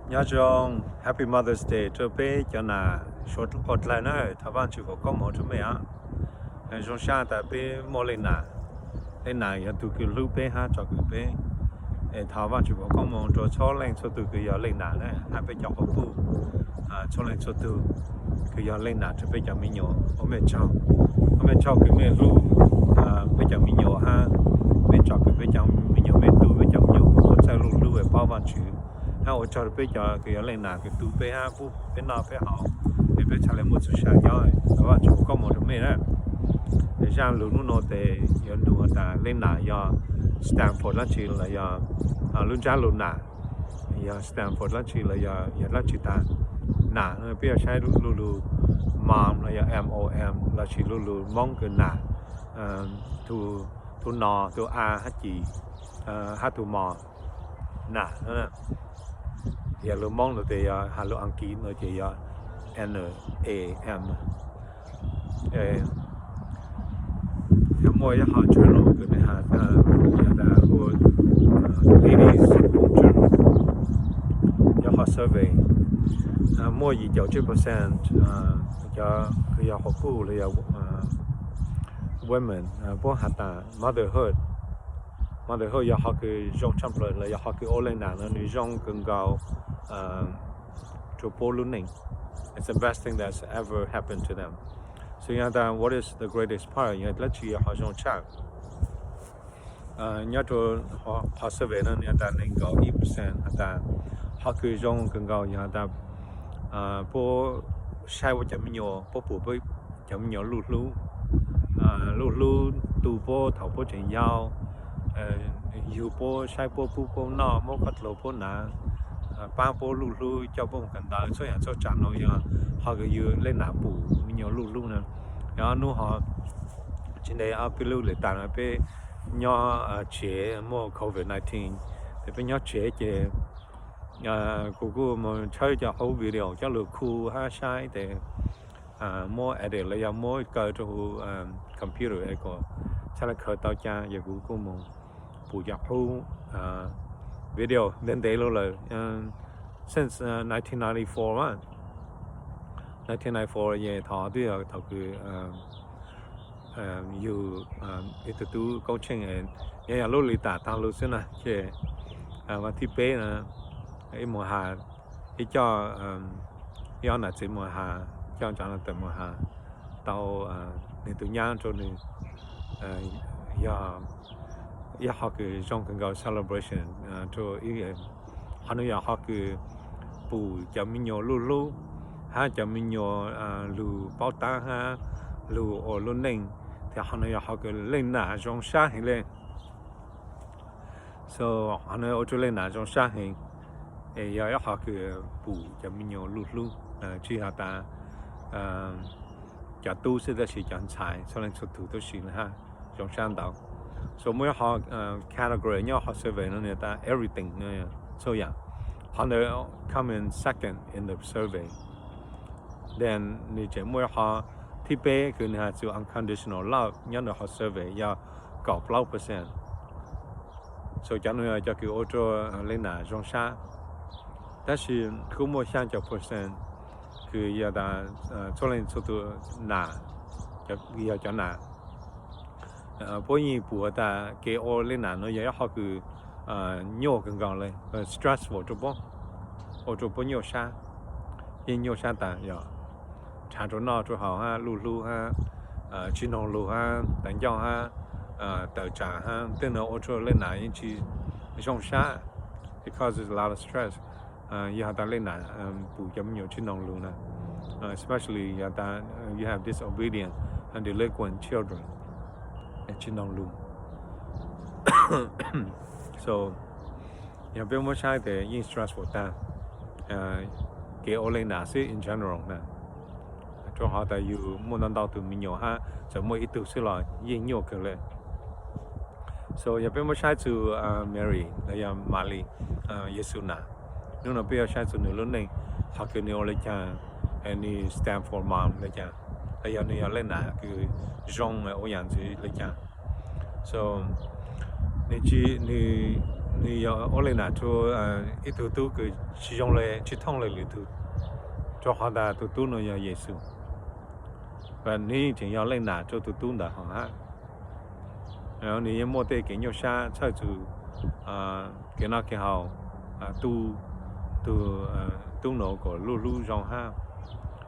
Nyob zoo, Happy Mother's Day rau peb cov nam suav quas dlaig na, thov Vaajtswv foom koob moov rau mej os. Zoo sab tas peb muaj leej nam, leej nam yog tug kws hlub peb hab tsom kwm peb. Es thov Vaajtswv foom koob moov rau txhua leej txhua tug kws yog leej nam na, hab peb cov quas puj txhua leej txhua tug kws yog leej nam rau peb cov me nyuam. Ua mej tsaug, ua mej tsaug kws mej hlub peb cov me nyuam hab mej tsom kwm peb cov me nyuam, mej tu peb cov me nyuam ua txawj luj hlub es paub Vaajtswv. Hab ua tsaug rau peb cov kws yog leej nam kws tu peb hab pub peb noj peb haus, es peb txhaj le muaj txuj sa nyob. Thov Vaajtswv foom koob moov rau mej na. Zaaj lug nub nua tes yuav nug tas leej nam yog stand for dlaab tsi los yog lub ntsab lug nam yog stand for dlaab tsi los yog dlaab tsi tag. Nam peb yuav saib lu lug mom los yog M O M lossis lu lug Moob kws nam, tug no, tug a hab ci, hab tug mos, nam. Yog lug Moob no tes yog, has lug Askiv no ces yog N A M. Yog muaj ib qho journal kws nwg has, yog tas hu Ladies Journal, yog qhov survey, muaj yim caum tsib percent cov kws yog quas puj los yog women puab has tas motherhood, motherhood yog qhov kws zoo tshaj plawg los yog qhov kws ua leej nam no nwg zoo kawg nkaus rua puab lub neej. It's the best thing that's ever happened to them. So yog tas what is the greatest part, yog dlaab tsi yog qhov zoo tshaj? Nyob rua qhov survey no yog tas neeg nkaum ib percent has tas qhov kws zoo kawg nkaus yog tas puab saib puab cov me nyuam, puab pum puab cov me nyuam luj hlub, luj hlub tu puab thaum puab tseem yau, yug puab, saib puab, pub puab noj, muab khaub dluag puab hnav, paab puab luj hlub, coj puab mus kawm ntawv, txhua yaam txhua tsaam no yog qhov kws yug leej nam pum me nyuam luj hlub na. Yog ob nub ho tsis ntev ob peb lub le tas no peb nyob tsev muaj covid nineteen, tes peb nyob tsev ces kuv kuj moog tshawb cov qub video coj lug khu hab saib tes muab edit los yog muab kaw rua huv computer es kuas txhaj le khaws tau ca, ces kuv kuj moog pum cov qub video ntev ntev lug lawm, since nineteen ninety-four, nineteen ninety-four es thov twb yog thaum kws yug ib tug tub koob tsheej, nyob yog lub le tas taag lug xwb na, ces vas thib peb na, ib mus has, ib coj ib ob nam txiv mus has, coj cov no tawm mus has tau nwg tug nyab rua nwg, yog ib qho kws zoo kawg nkaus celebration rua, qhov no yog qhov kws pum cov me nyuam luj hlub hab cov me nyuam lug paub tab hab lug ua lub neej, tes qhov no yog qhov kws leej nam zoo sab heev le. So qhov no ua rua leej nam zoo sab heev, es yog ib qho kws pum cov me nyuam luj hlub, tsis has tas cov tub xwb tab sis cov ntxhais txhua leej txhua tug tub si na hab zoo sab ntau. So muaj ib qho category nyob qhov survey no tas everything, txhua yaam, qhov ntawd come in second in the survey. Then nwg tseem muaj ib qho thib peb kws nwg has txug unconditional love nyob rua qhov survey yog kaum plaub percent. So cov no yog cov kws ua rua leej nam zoo sab. Tab sis kuj muaj xyaa caum percent kws yog tas txhua leej txhua tug nam, yog cov nam, puab yeej pum tas kev ua leej nam no yog ib qho kws nyuaj kawg nkaus le, stressful rua puab, ua rua puab nyuaj sab, yeej nyuaj sab tas yog rhav rua noj rua haus hab luj hlub hab tsis noog lug hab tawv ncauj hab tawm tsam hab tej no ua rua leej nam yeej tsis zoo sab, because it's a lot of stress. Yog has tas leej nam pum cov me nyuam tsis noog lug na, especially yog tas you have disobedient and delinquent children, tsis noog lug. So yog peb muab saib tes yeej stressful tag kev ua leej nam xwb in general na, rua qhov tas yug muaj ntau ntau tug me nyuam hab txawm muaj ib tug xwb los yeej nyuaj kawg le. So yog peb muab saib txug Mary los yog Maly, Yexus nam, nub no peb yuav saib txug nwg lub neej, qhov kws nwg ua le caag, nwg stand for mom le caag, los yog nwg yog leej nam kws zoo ua yaam ntxiv le caag. So nwg tsi, nwg Nws yog ua leej nam rua ib tug tub kws tsi zoo le, tsi thooj le lwm tug, rua qhov tas tug tub nuav yog Yexus. Nws yeej tseem yog leej nam rua tug tub ntawd hov hab. Nws yeej muaj tej kev nyuaj sab txhawj txug kev noj kev haus, tu tug tub nuav kom luj hlub zoo hab.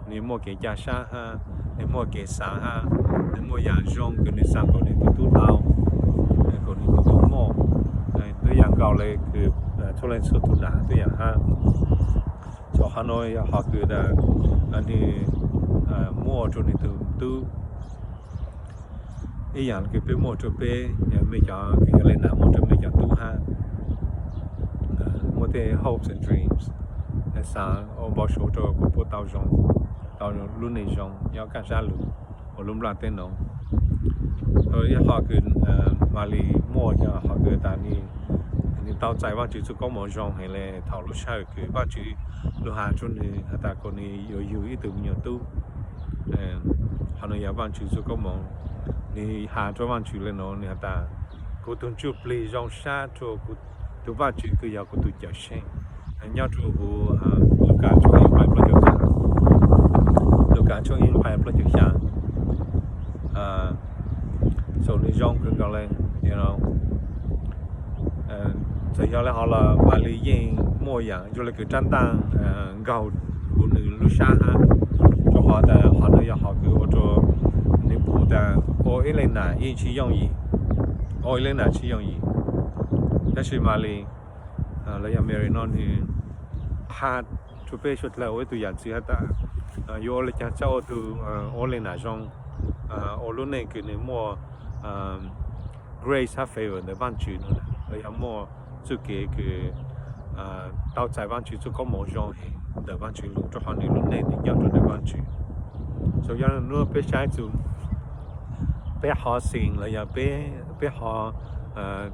Nws muaj kev ca sab hab, nws muaj kev xaav hab, nws muaj yaam zoo kws nws xaav kom nws tug tub tau, kom nws tug tub muaj. Tub yaam nkaus le kws txhua leej txhua tug nam tub yaam hab. Txhua qhov nuav yog qhov kws tas nws muaj rua nws tug tub ib yaam kws peb muaj rua peb, mej cov kws yog leej nam muaj rua mej cov tub hab. Muaj tej hopes and dreams, xaav ua npau suav rua kom puab tau zoo, tau lub neej zoo nyob kaj sab lug ua lub nplaj teb nuav. Ib qho kws Malis muaj yog qhov kws tas nws tau txais Vaajtswv txuj koob moov zoo heev le thaum lub sij hawm kws Vaajtswv lug has rua nws has tas kom nws yuav yug ib tug me nyuam tub. Qhov nuav yog Vaajtswv txuj koob moov. Nws has rua Vaajtswv le nuav, nws has tas, kuv tug ntsuj plig zoo sab rua kuv tug Vaajtswv kws yog kuv tug Cawmseej. Nyob rua huv Lukas tshooj ib nqai plaub caug xya, Lukas tshooj ib nqai plaub caug xya. So nws zoo kawg nkaus le. Txawm yog le hov los Malis yeej muaj yaam zoo le kws rab ntaj nkaug huv nws lub sab hab, rua qhov tas qhov nuav yog qhov kws ua rua nws pum tas ua ib leej nam yeej tsi yooj yim, ua ib leej nam tsi yooj yim. Tab sis Malis los yog Mary no nws qha rua peb suav dlawg ua ib tug yam ntxwv has tas yuav ua le caag txhaj ua tug, ua leej nam zoo, ua lub neej kws nws muaj grace hab favor ntawm Vaajtswv no, los yog muaj txuj kev kws tau txais Vaajtswv txuj koob moov zoo heev ntawm Vaajtswv lug rua qhov nws lub neej nws nyob rua ntawm Vaajtswv. So yog nub peb saib txug peb qhov xeem los yog peb qhov,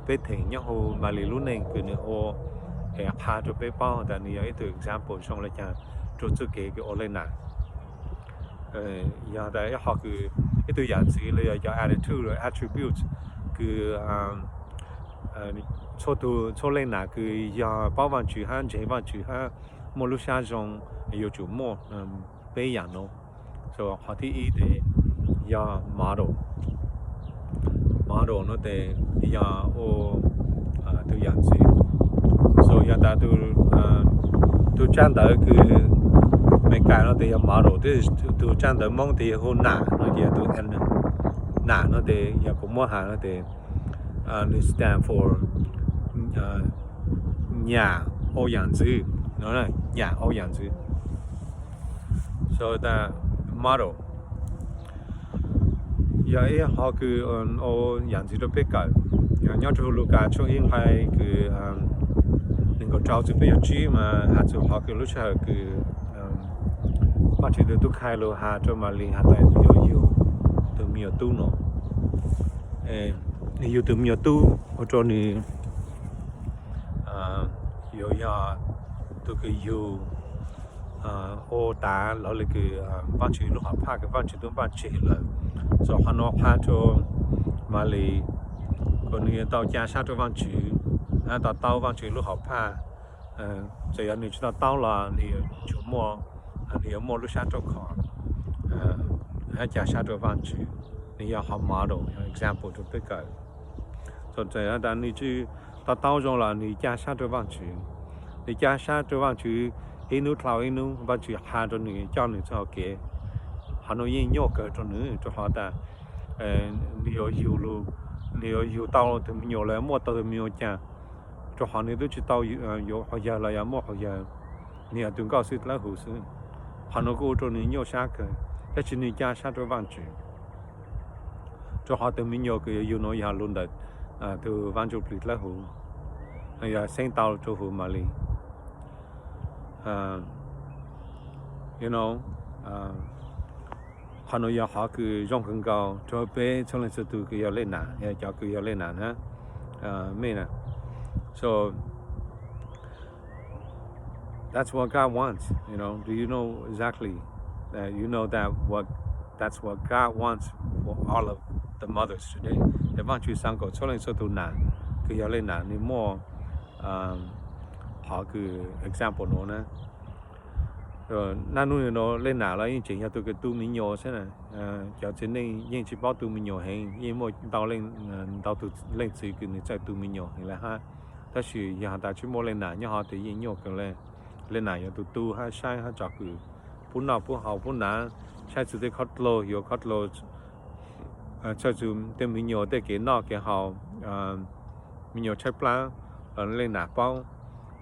peb theem nyob huv Malis lub neej kws nws ua, es qha rua peb paub tas nws yog ib tug example zoo le caag rua txuj kev kws ua leej nam. Yog tas ib qho kws, ib tug yam ntxwv los yog cov attitude, attributes kws txhua tug, txhua leej nam kws yog paub Vaajtswv hab ntseeg Vaajtswv hab muaj lub sab zoo yuav tsum muaj peb yaam nuav. So qhov thib ib tes yog model. Model no tes yog ua tug yam ntxwv. So yog tas tug tsab ntawv kws Meskas no tes yog model, tab sis tug tsab ntawv Moob tes yog hu nam no ces tug nam no tes yog kuv muab has no tes nws stand for nyam ua yam ntxwv, nyam ua yam ntxwv. So tas model yog ib qho kws ua yam ntxwv rua peb kawm. Nyob rua huv Lukas tshooj ib nqai kws nees nkaum rau txug peb caug tsib mas has txug qhov kws lub sij hawm kws Vaajtswv tug tub khai lug has rua Malis has tas nws yuav yug tug me nyuam tub no. Nws yug tug me nyuam tub ua rua nws yuav yog tug kws yug ua tav lawv le kws Vaajtswv lub hom phaj kws Vaajtswv tub npaj tseg lawm. So qhov nuav qha rua Malis kom nws yuav tau ca sab rua Vaajtswv, to taub Vaajtswv lub hom phaj. Txawm yog nws tsi to taub los nws yuav tsum muaj, nws yuav muaj lub sab rua khov, hab ca sab rua Vaajtswv. Nws yog qhov model, yog example rua peb kawm. Txawm tas nws tsi to taub zoo los nws ca sab rua Vaajtswv. Nws ca sab rua Vaajtswv ib hnub dlhau ib hnub, Vaajtswv qha rua nws coj nws txuj hau kev. Qhov nuav yeej nyuaj kawg rua nws rua qhov tas nws yuav yug, nws yuav yug tau tug me nyuam los muaj tau tug me nyuam cas, rua qhov nws tub tsi tau yuav qhov yawg los yog muaj qhov yawg. Nws yog tug nkauj xwb dlawb huv xwb. Qhov nuav kuj ua rua nws nyuaj sab kawg, tab sis nws ca sab rua Vaajtswv, rua qhov tug me nyuam kws yuav yug nuav yog lug ntawm tug Vaaj Ntsuj Plig dlawb huv, yog xeeb tau rua huv Malis. Qhov nuav yog qhov kws zoo kawg nkaus rua peb txhua leej txhua tug kws yog leej nam, yog cov kws yog leej nam na, mej na. So that's what God wants, you know. Do you know exactly that, you know that what, that's what God wants for all of the mothers today. Es Vaajtswv xaav kom txhua leej txhua tug nam kws yog leej nam nws muaj qhov kws example nuav na. Naj nub nuav Lej Nam los yeej tseem yog tug kws tu me nyuam xwb na. Cov txiv neej yeej tsis paub tu me nyuam heev, yeej muaj ntau, ntau tug leej txiv kws nws txawj tu me nyuam heev le hab. Tab sis yog has tas tsis muaj Lej Nam nyob hov tes yeej nyuaj kawg le. Lej Nam yog tug tu hab saib hab tsom kwm, pub noj pub haus pub hnav, saib txug tej khob dlaug, yuav khob dlaug, txhawj txug tej me nyuam tej kev noj kev haus, me nyuam tshaib plab los Lej Nam paub.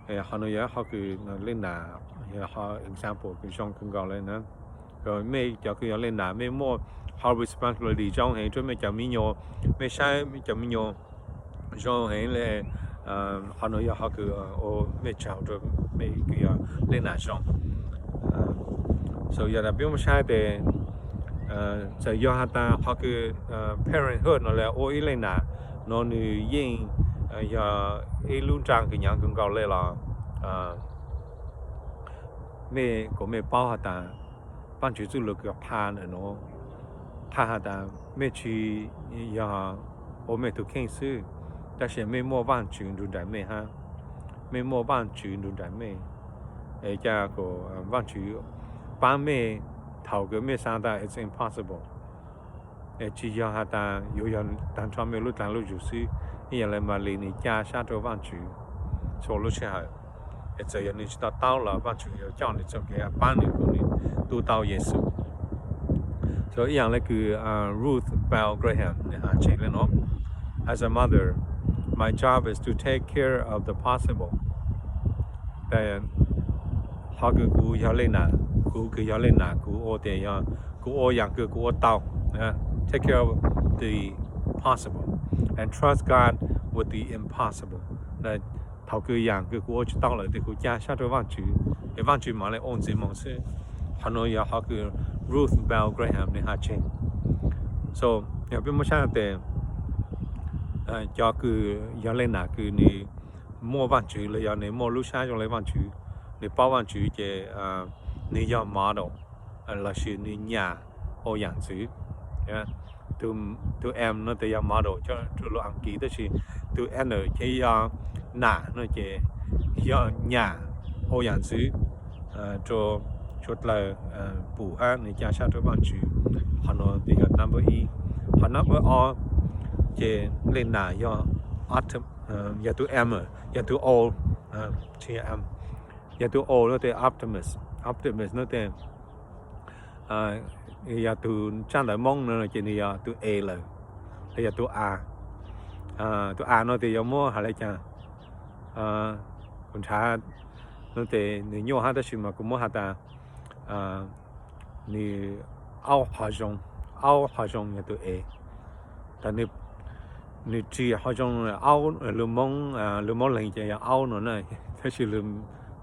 Qhov nuav yog qhov kws Lej Nam yog qhov example kws zoo kawg nkaus le na. Mej cov kws yog Lej Nam mej muaj qhov responsibility zoo heev rua mej cov me nyuam, mej saib mej cov me nyuam zoo heev le. Qhov nuav yog qhov kws ua mej tsaug rua mej kws yog Lej Nam zoo. So yog tas peb muab saib tes txawm yog has tas qhov kws parenthood no le ua ib Lej Nam no nws yeej yog ib lub nraa kws hnyav kawg nkaus le los mej kuas mej paub has tas Vaajtswv txuj lug kws qha ntawm nuav, qha has tas mej tsis yog ua mej tug kheej xwb, tab sis mej muaj Vaajtswv nrug nraim mej hab. Mej muaj Vaajtswv nrug nraim mej, es ca kuas Vaajtswv paab mej thaus kws mej xaav tas it's impossible. Es tsis yog has tas yuav yog taag nrho mej lub dlaag lub yug xwb, ib yam le Malis nwg ca sab rua Vaajtswv txhua lub sij hawm. Es txawm yog nwg tsis to taub los Vaajtswv yuav coj nwg txuj kev paab nwg kuas nwg tu tau Yexus. So ib yam le kws Ruth Bell Graham nwg has tseg le nuav, as a mother, my job is to take care of the possible. Qhov kws kuv yog Lej Nam, kuv kws yog Lej Nam kuv ua tes yog kuv ua yaam kws kuv ua tau, take care of the possible and trust God with the impossible. Thaus kws yaam kws kuv ua tsis tau lawm tes kuv ca sab rua Vaajtswv, es Vaajtswv maam le ua ntxiv moog xwb. Qhov nuav yog qhov kws Ruth Bell Graham nwg has tseg. So yog peb muab saib tes cov kws yog Lej Nam kws nwg muaj Vaajtswv los yog nwg muaj lub sab zoo le Vaajtswv, nwg paub Vaajtswv ces nwg yog model lossis nwg nyam ua yaam ntxwv. Tug M no tes yog model coj rua lug Askiv, tab sis tug N ces yog nam no ces yog nyam ua yaam ntxwv rua suav dlawg pum hab nwg ca sab rua Vaajtswv. Qhov nuav tes yog number ib. Qhov number ob ces Lej Nam yog, yog tug M, yog tug O, tsis yog M, yog tug O no tes optimist. Optimist no tes yog tug tsaj ntawv Moob no ces nwg yog tug A lawm, los yog tug A. Tug A no tes yuav muab has le caag, kuv nrhav no tes nwg nyuaj hab tab sis mas kuv muab has tas nwg aub qhov zoo, aub qhov zoo yog tug A. Tas nwg ris qhov zoo, aub, lug Moob, lug Moob Leeg ces yog aub no na, tab sis lug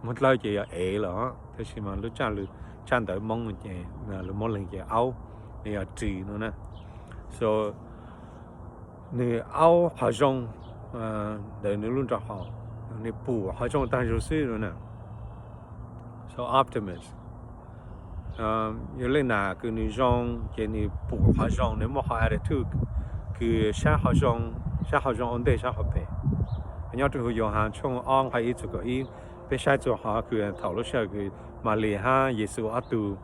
Moob Dlawb ces yog A lawm, tab sis mas lub tsaj, tsaj ntawv Moob ces lug Moob Leeg ces aub, nwg yog ris no na. So nwg aub qhov zoo ntawm nwg lub nraub qaum, nwg pum qhov zoo taag zug xwb no na. So optimist. Yog Lej Nam kws nwg zoo ces nwg pum qhov zoo, nwg muaj qhov attitude kws saib qhov zoo ua ntej saab qhov phem. Nyob rua huv Yauhas tshooj ob nqai ib txug kaum ib, peb saib txug qhov kws thaum lub sij hawm kws Malis hab Yexus ob tug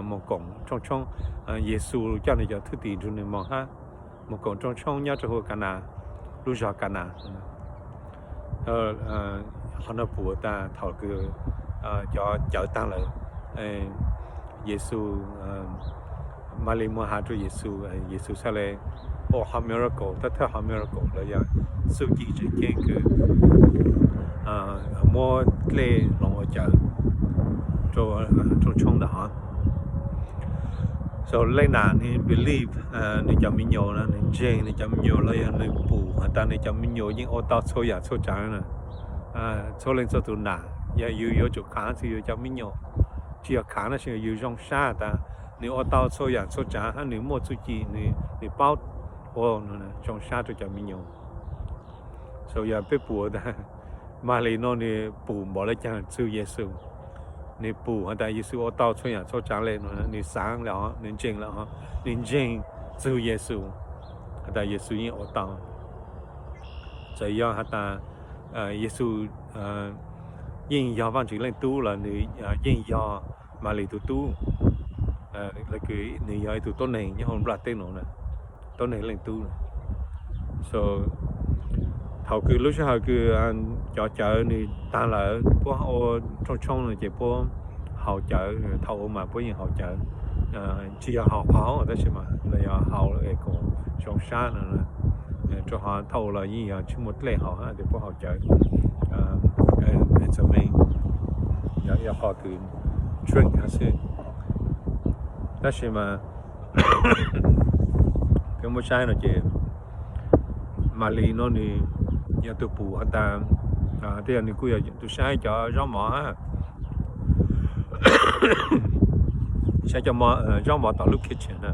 moog koom rooj tshoob, Yexus coj nwg cov thwj tim nrug nwg moog hab moog koom rooj tshoob nyob rua huv Kanas, lub zog Kanas. Qhov no pum tas thaum kws cov cawv taag lawm, Yexus, Malis moog has rua Yexus, Yexus txhaj le ua qhov miracle, thawj thawj qhov miracle los yog txuj ci tseem ceeb kws muab dlej hloov ua cawv rua rooj tshoob ntawm os. So Lej Nam nwg believe nwg cov me nyuam, nwg ntseeg nwg cov me nyuam los yog nwg pum has tas nwg cov me nyuam yeej ua tau txhua yaam txhua tsaav na. Txhua leej txhua tug nam, yog yug yuav tsum khaav txug yug cov me nyuam, tsis yog khaav tab sis yug zoo sab tas nwg ua tau txhua yaam txhua tsaav hab nwg muaj txuj ci, nwg paub ua zoo sab rua cov me nyuam. So yog peb pum tas Malis no nwg pum npaum le caag txug Yexus, nwg pum has tas Yexus ua tau txhua yaam txhua tsaav le no, nwg xaav le os, nwg ntseeg le os, nwg ntseeg txug Yexus has tas Yexus yeej ua tau. Txawm yog has tas Yexus yeej yog Vaajtswv Leej Tub los nws yeej yog Malis tus tub, los kws nws yog ib tug tuab neeg nyob hauv nplaj teb no na, tuab neeg Leej Tub. So thaum kws lub sij hawm kws cov cawv nws taag lawm, puab ua rooj tshoob no ces puab haus cawv, thaum ua mas puab yeej haus cawv, tsis yog haus qhov tab sis mas los yog haus es kom zoo sab no. Rau qhov thaum ua los yeej yog tsis muaj dlej haus hab tes puab haus cawv. Yog qhov kws drink hab xwb. Tab sis mas kws muab saib no ces Malis no nws yog tug pum has tas, tej yog nws kuj yog tug saib cov zaub mov hab, saib cov zaub mov tom lub kitchen na.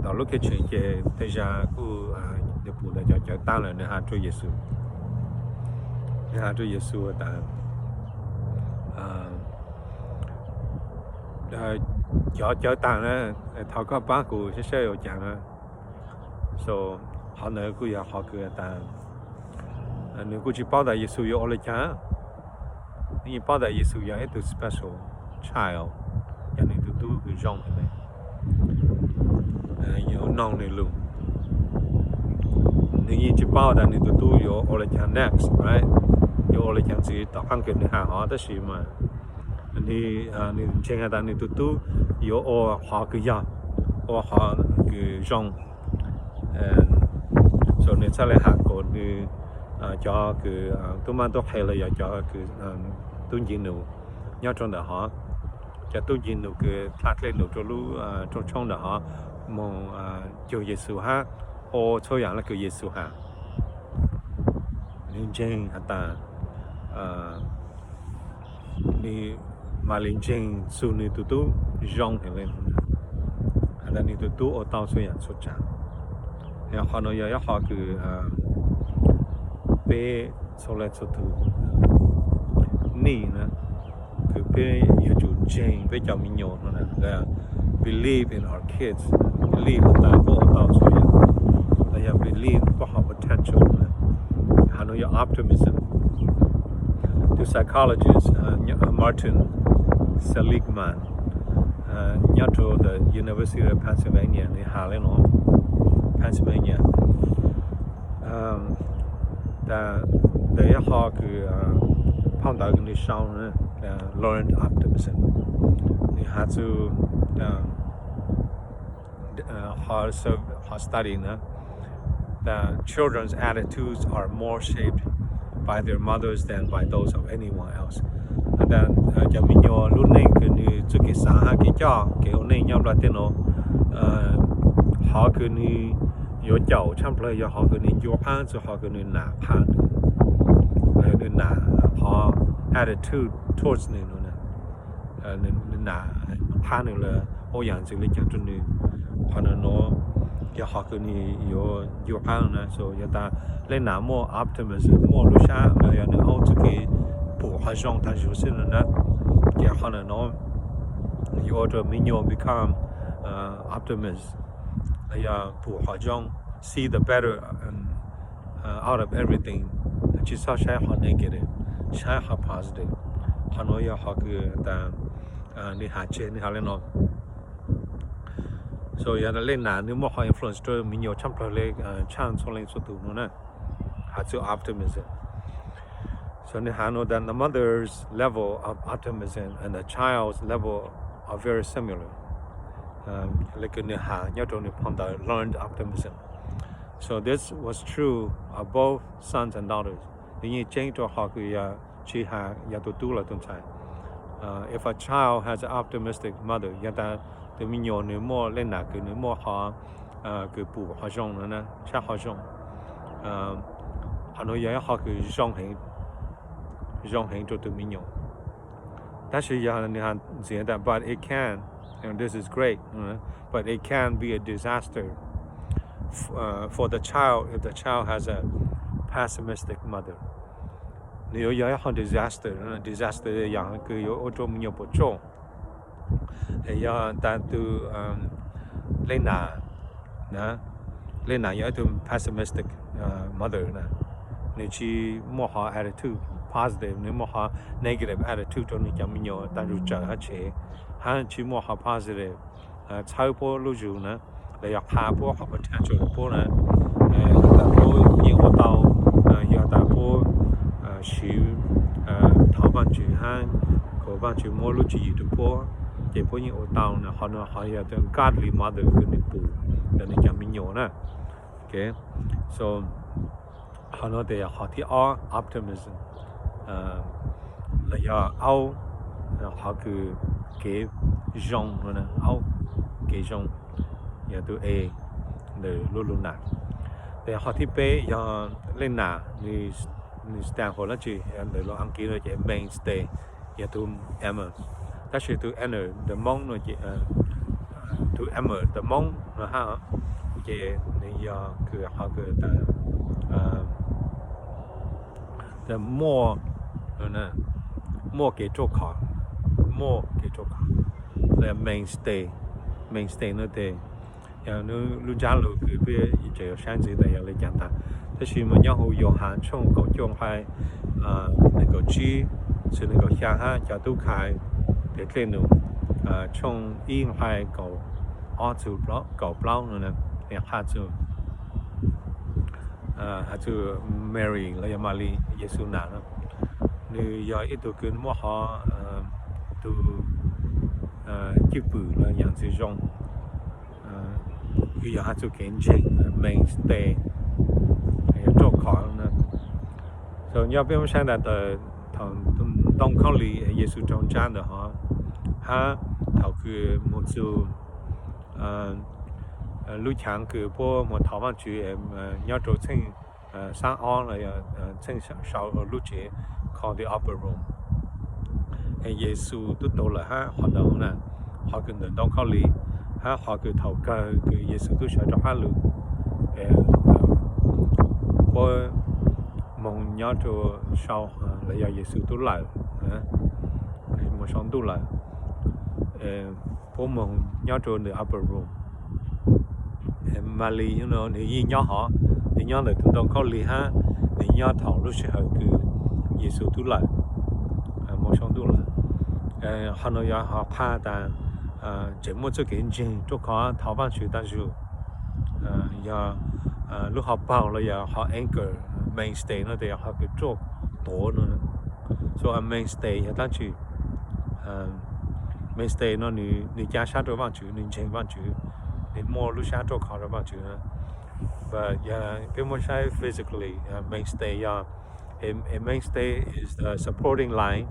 Tom lub kitchen ces tej zag kuj nws pum tas cov cawv taag lawm, nws has rua Yexus, nws has rua Yexus tas, cov cawv taag na, thov koj paab kuv saib saib ua caag na. So qhov ntawd kuj yog qhov kws tas nws kuj tsis paub tas Yexus yuav ua le caag, nws yeej paub tas Yexus yog ib tug special child, yog nws tug tub kws zoo le, yuav noog nws lug. Nws yeej tsis paub tas nws tug tub yuav ua le caag next, right? Yuav ua le caag ntxiv tom qaab kws nws has hov, tab sis mas nws ntseeg has tas nws tug tub yuav ua qhov kws yog, ua qhov kws zoo. So nws txhaj le has kom nws cov kws tub mab tub qhe los yog cov kws tub nceeg num nyob rau ntawm hov, cov tub nceeg num kws dlha dlej num rau lub rooj tshoob ntawm hov moog cuag Yexus hab ua txhua yaam le kws Yexus has. Nws ntseeg has tas, nws, Malis ntseeg txug nws tug tub zoo heev le, has tas nws tug tub ua tau txhua yaam txhua tsaam. Qhov no yog ib qhov kws peb txhua leej txhua tug nij na, kws peb yuav tsum ntseeg peb cov me nyuam no na, believe in our kids, believe has tas puab ua tau txhua yaam, los yog believe puab qhov potential na. Qhov no yog optimism. Tus psychologist Martin Seligman nyob rau the University of Pennsylvania, nws has le no, Pennsylvania, tas ntawm ib qho kws phau ntawv kws nws sau, learned optimism, nws has txug qhov study na, that children's attitudes are more shaped by their mothers than by those of anyone else. Has tas cov me nyuam lub neej kws nws txuj kev xaav hab kev coj kev ua neej nyob nplaj teb no, qhov kws nws yuav caum tshaj plawg yog qhov kws nws ncu qaab txug qhov kws nws nam qha nws, nws nam, qhov attitude towards nws no, nws nam qha nws lawm ua yaam ntxwv le caag rua nws. Qhov no no yog qhov kws nws yuav ncu qaab na. So yog tas leej nam muaj optimism, muaj lub sab, yog nws aub txuj kev pum qhov zoo taag zug xwb no na, ces qhov no no yuav ua rua me nyuam become optimist, yog pum qhov zoo, see the better out of everything, tsis txhob saib qhov negative, saib qhov positive. Qhov no yog qhov kws tas nws has tseg, nws has le no. So yog leej nam nws muaj qhov influence rua me nyuam tshaj plawg le tshaaj txhua leej txhua tug no na, has txug optimism. So nws has no that the mother's level of optimism and the child's level are very similar. Le kws nws has nyob rau nws phau ntawv learned optimism. So this was true of both sons and daughters. Nws yeej tseeb rua qhov kws yog tsi has yog tug tub los tug ntxhais. If a child has an optimistic mother, yog tas tus me nyuam nws muaj leej nam kws nws muaj qhov kws pum qhov zoo no, saib qhov zoo, qhov no yog ib qho kws zoo heev rua tus me nyuam. Tab sis yog nws has ntxiv tas, but it can, and this is great, but it can be a disaster for the child if the child has a pessimistic mother. Nws yuav yog ib qho disaster, disaster yog kws yuav ua rua me nyuam puam tsuaj. Yog tas tus leej nam na, Lej Nas yog ib tug pessimistic mother na, nws tsis muaj qhov attitude positive, nws muaj qhov negative attitude rau nws cov me nyuam tag zug tsawm hab tshev, hab tsis muaj qhov positive txhawb puab lub zug na, los yog qha puab qhov potential rau puab na. Yog tas puab yeej ua tau, yog tas puab siv thov Vaajtswv hab kom Vaajtswv muab lub tswv yim rau puab, ces puab yeej ua tau na. Qhov no qhov yog godly mother kws nws pum ntawm nws cov me nyuam na. So qhov no tes yog qhov thib ob, optimism, los yog aub, qhov kws kev zoo, aub kev zoo, yog tug A ntawm lub lug nas. Tes qhov thib peb yog Lej Nas, nws stand for dab tsi? Ntawm lus Askiv no ces mainstay, yog tug M, tab sis tug N ntawm Moob no, tug M ntawm Moob no hab, ces nws yog kws qhov kws tas muaj, muaj kev ruaj khov, muaj kev ruaj khov, los yog mainstay. Mainstay no tes yog lub ntsab lug kws peb tseem yuav saib ntxiv tas yog le caag tas. Tab sis mas nyob huv Yauhas tshooj kaum cuaj nqai neeg nkaum tsib txug neeg nkaum xyaa hab cov tub khai tes dlej num tshooj ib nqai kaum ob txug kaum plaub no, nws qha txug, has txug Mary los yog Malis, Yexus nam no. Nws yog ib tug kws muaj qhov, tug cwj pwm los yog ntxwv zoo, kws yog has txug kev ntseeg, mainstay, yog ruaj khov na. So nyob peb muab saib tas thaum ntoo khaub lig Yexus raug ntsab ntawm hov, hab thaum kws moog txug lub chaav kws puab moog thov Vaajtswv nyob rau txheej xaab ob los yog txheej sau lub tsev called the upper room. Yexus tub taug lawm hab qhov ntawd na, qhov kws ntawm ntoo khaub lig, hab qhov kws thaum kawg kws Yexus tub sawv rov qab lug, puab moog nyob rua sau, los yog Yexus tub lawm, moog sau ntuj lawm, puab moog nyob rua the upper room. Malis nws yeej nyob hov, nws nyob ntawm tug ntoo khaub lig hab nws nyob thaum lub sij hawm kws Yexus tub lawm, moog sau ntuj lawm. Qhov no yog qha tas tseem muaj txuj kev ntseeg ruaj khov thov Vaajtswv tag zug. Yog lub hauv paug los yog qhov anchor, mainstay no tes yog qhov kws ruaj tuav no. So mainstay yog dab tsi? Mainstay no nws ca sab rua Vaajtswv, nws ntseeg Vaajtswv, nws muaj lub sab ruaj khov rua Vaajtswv. But yog peb muab saib physically, mainstay yog, a mainstay is the supporting line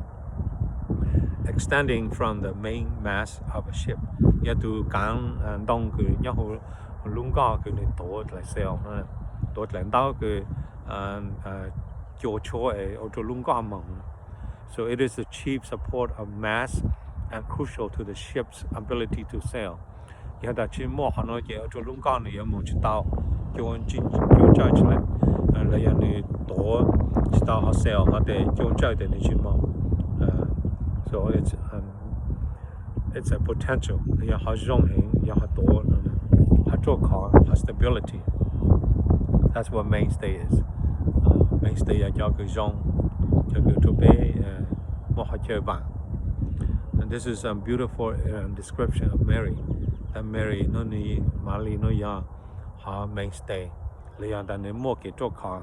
extending from the main mast of a ship. Yog tug kaav ntoo kws nyob huv lub nkoj kws nws tuav dlaim sail, tuav dlaim ntaub kws cua tshuab ua rua lub nkoj moog. So it is the chief support of mast and crucial to the ship's ability to sail. Yog tas tsi muaj qhov no ces ua rua lub nkoj nws yuav moog tsi tau, cua ntsawj tsi, los yog nws tuav tsi tau hov sail hov tes cua ntsawj tes nws tsi moog. So it's a potential, yog qhov zoo heev, yog qhov tuav, qhov ruaj khov, qhov stability. That's what mainstay is. Mainstay yog cov kws zoo, cov kws rua peb muaj qhov chaw vaam. And this is a beautiful description of Mary. That Mary no, Malis no yog qhov mainstay, los yog tas nws muaj kev ruaj khov.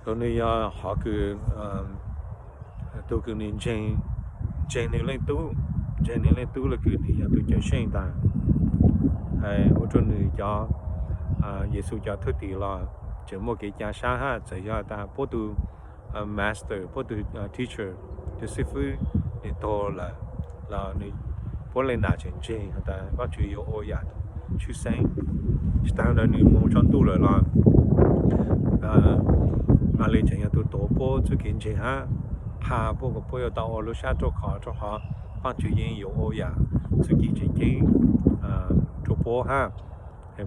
Nws yog qhov kws tug kws nws ntseeg, ntseeg nws Leej Tub, ntseeg nws Leej Tub le kws nws yog tug Cawm Seej tas, ua rua nws cov, Yexus cov thwj tim los tseem muaj kev ca sab hab. Txawm yog tas puab tug master, puab tug teacher, tug xib fwb, nws tuag lawm los puab le nam tseem ntseeg has tas Vaajtswv yuav ua yam tshwj xeeb. Tsis taag ntawd nws moog tso ntuj lawm los Malis tseem yog tug tuav puab txuj kev ntseeg hab qha puab kom puab yuav tau ua lub sab ruaj khov rua qhov Vaajtswv yeej yuav ua yam txuj ci tseem ceeb rua puab hab.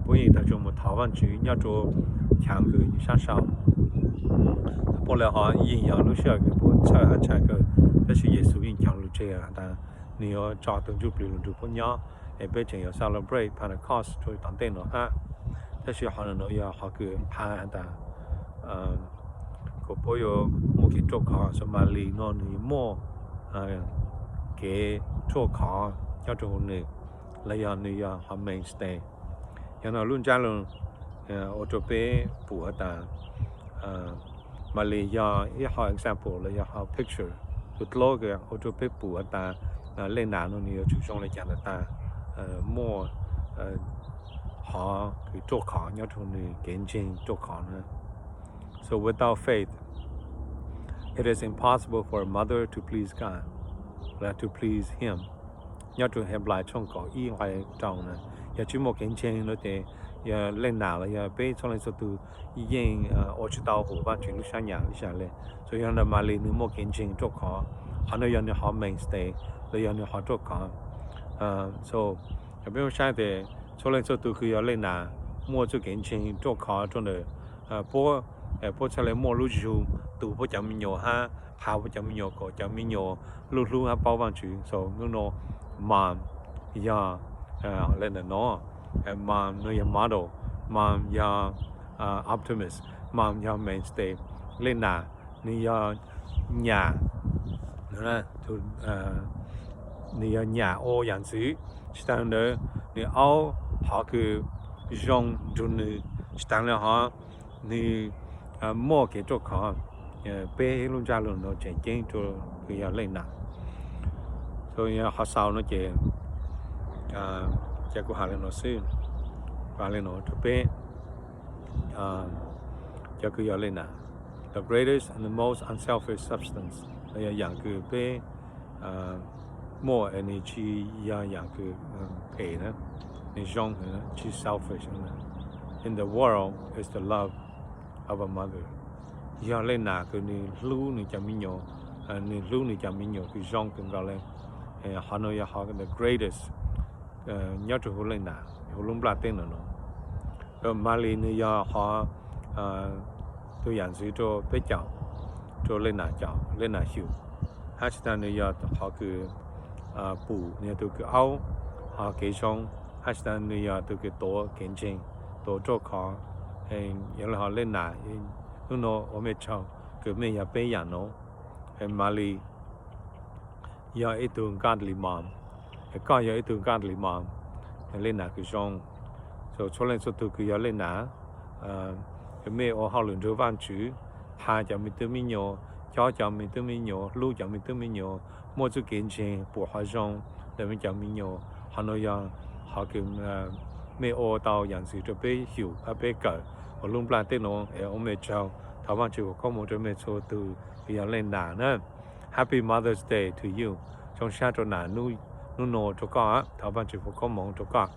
Puab yeej taag tsuas moog thov Vaajtswv nyob rua chaav kws sab sau. Puab le hov yeej yog lub sij hawm kws puab txhawj hab ntshai kawg, tab sis Yexus yeej caag lug tseg has tas nws yuav tso tug Ntsuj Plig lug nrug puab nyob. es peb tseem yuav celebrate Pentecost rau tom ntej no hab. Tab sis qhov no yog qhov kws has tas kuas puab yuav muaj kev ruaj khov, so Malis no nws muaj kev ruaj khov nyob rau hauv nws, los yog nws yog qhov mainstay. Yog no lub ntsab lug ua rau peb pum has tas Malis yog ib qho example los yog qhov picture tug dlub kws ua rau peb pum has tas Leej Nas no nws yuav tsum zoo le caag ntawm tas muaj qhov kws ruaj khov nyob rau nws kev ntseeg ruaj khov na. So without faith, it is impossible for a mother to please God, to please Him. Nyob rau Henplais tshooj kaum ib nqai rau na, yog tsi muaj kev ntseeg no ces yog Leej Nas los yog peb txhua leej txhua tug yeej ua tsi tau hum Vaajtswv lub sab nyam li cas le. So yog ntawm Malis nws muaj kev ntseeg ruaj khov, qhov no yog nws qhov mainstay los yog nws qhov ruaj khov. So peb muab saib tes txhua leej txhua tug kws yog Leej Nas muaj txuj kev ntseeg ruaj khov rua ntawm puab, puab txhaj le muaj lub zug tu puab cov me nyuam hab has puab cov me nyuam kom cov me nyuam lub hlub hab paub Vaajtswv. So nub nua mom yog le ntawm no, mom no yog model, mom yog optimist, mom yog mainstay. Leej Nas nws yog nyam, nws yog nyam ua yam ntxwv, tsis taag ntawd nws aub qhov kws zoo nrug nws, tsis taag le hov nws muaj kev ruaj khov. Peb lub ntsab lug no tseem ceeb rua kws yog Leej Nas. Qhov xaus no ces, ces kuv has le no xwb, has le no rua peb cov kws yog Leej Nas. The greatest and the most unselfish substance, yog yaam kws peb muaj es nws tsi yog yaam kws phem na, nws zoo, tsi selfish na, in the world is the love of a mother. Yog Leej Nas kws nws hlub nws cov me nyuam, nws hlub nws cov me nyuam kws zoo kawg nkaus le. Qhov no yog qhov the greatest nyob rua huv Leej Nas huv lub nplaj teb no no. Malis nws yog qhov tug yam ntxwv rua peb caum, rua Leej Nas caum, Leej Nas xyum, hab tsis taag nws yog qhov kws pum, nws yog tug kws aub qhov kev zoo, hab tsis taag nws yog tug kws tuav kev ntseeg, tuav ruaj khov. Yog le hov Leej Nas, nub nua ua mej tsaug kws mej yog peb yaam no. Malis yog ib tug godly mom, koj yog ib tug godly mom, Leej Nas kws zoo. So txhua leej txhua tug kws yog Leej Nas, mej ua hauj lwm nrug Vaajtswv, has cov me tub me nyuam, cob cov me tub me nyuam, hlub cov me tub me nyuam, muaj txuj kev ntseeg, pum qhov zoo ntawm mej cov me nyuam. Qhov no yog qhov kws mej ua tau yam ntxwv rua peb xyum hab peb kawm huv lub nplaj teb no. Es ua mej tsaug, thov Vaajtswv foom koob moov rua mej txhua tug kws yog Leej Nas na. Happy Mother's Day to you. Zoo sab rua Nas nub nua rua koj, thov Vaajtswv foom koob moov rua koj.